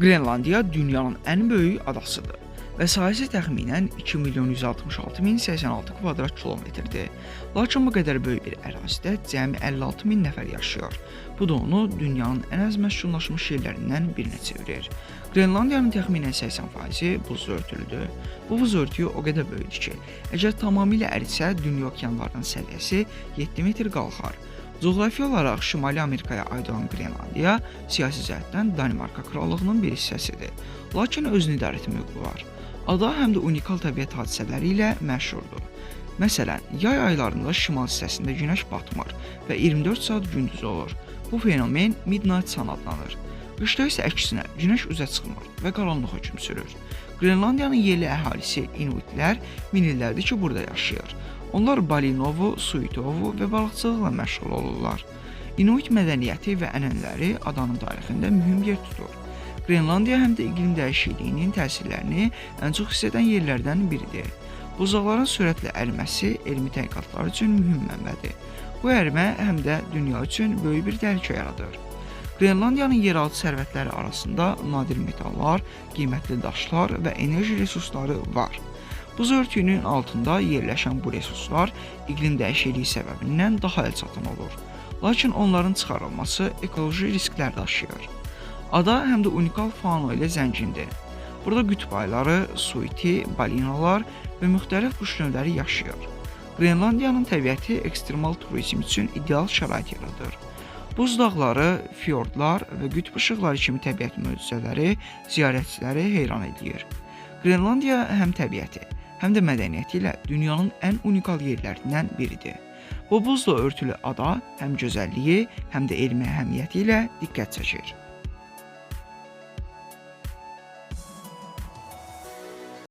Qrenlandiya dünyanın ən böyük adasıdır və sahəsi təxminən 2 milyon 166 min 86 kvadrat kilometrdir. Lakin bu qədər böyük bir ərazidə cəmi 56 min nəfər yaşayır. Bu da onu dünyanın ən az məskunlaşmış yerlərindən birinə çevirir. Qrenlandiyanın təxminən 80%-i buzla örtülüdür. Bu buz örtüyü o qədər böyükdür ki, əgər tamamilə ərisə, dünya okeanlarının səviyyəsi 7 metr qalxar. Coğrafi olaraq Şimali Amerikaya aid olan Qrenlandiya siyasi cəhətdən Danimarka krallığının bir hissəsidir. Lakin özünü idarə etmə hüququ var. Ada həm də unikal təbiət hadisələri ilə məşhurdur. Məsələn, yay aylarında şimal hissəsində günəş batmır və 24 saat gündüz olur. Bu fenomen Midnight Sun adlanır. Qışda isə əksinə günəş üzə çıxmır və qaranlıq hökm sürür. Qrenlandiyanın yerli əhalisi inuitlər min illərdir ki, burada yaşayır. Onlar balinovu, suitovu və balıqçılıqla məşğul olurlar. İnuit mədəniyyəti və ənənələri adanın tarixində mühüm yer tutur. Qrenlandiya həm də iqlim dəyişikliyinin təsirlərini ən çox hiss edən yerlərdən biridir. Buzlaqların sürətlə əriməsi elmi tədqiqatlar üçün mühüm mənbədir. Bu ərimə həm də dünya üçün böyük bir təhlükə yaradır. Qrenlandiyanın yeraltı sərvətləri arasında nadir metallar, qiymətli daşlar və enerji resursları var. Buz örtüyünün altında yerləşən bu resurslar iqlim dəyişikliyi səbəbindən daha əlçatan olur. Lakin onların çıxarılması ekoloji risklər daşıyır. Ada həm də unikal fauna ilə zəngindir. Burada qütb ayıları, su iti, balinalar və müxtəlif quş növləri yaşayır. Qrenlandiyanın təbiəti ekstremal turizm üçün ideal şərait yaradır. Buz dağları, fiordlar və qütb işıqları kimi təbiət möcüzələri ziyarətçiləri heyran edir. Qrenlandiya həm təbiəti, həm də mədəniyyəti ilə dünyanın ən unikal yerlərindən biridir. Bu buzla örtülü ada həm gözəlliyi, həm də elmi əhəmiyyəti ilə diqqət çəkir.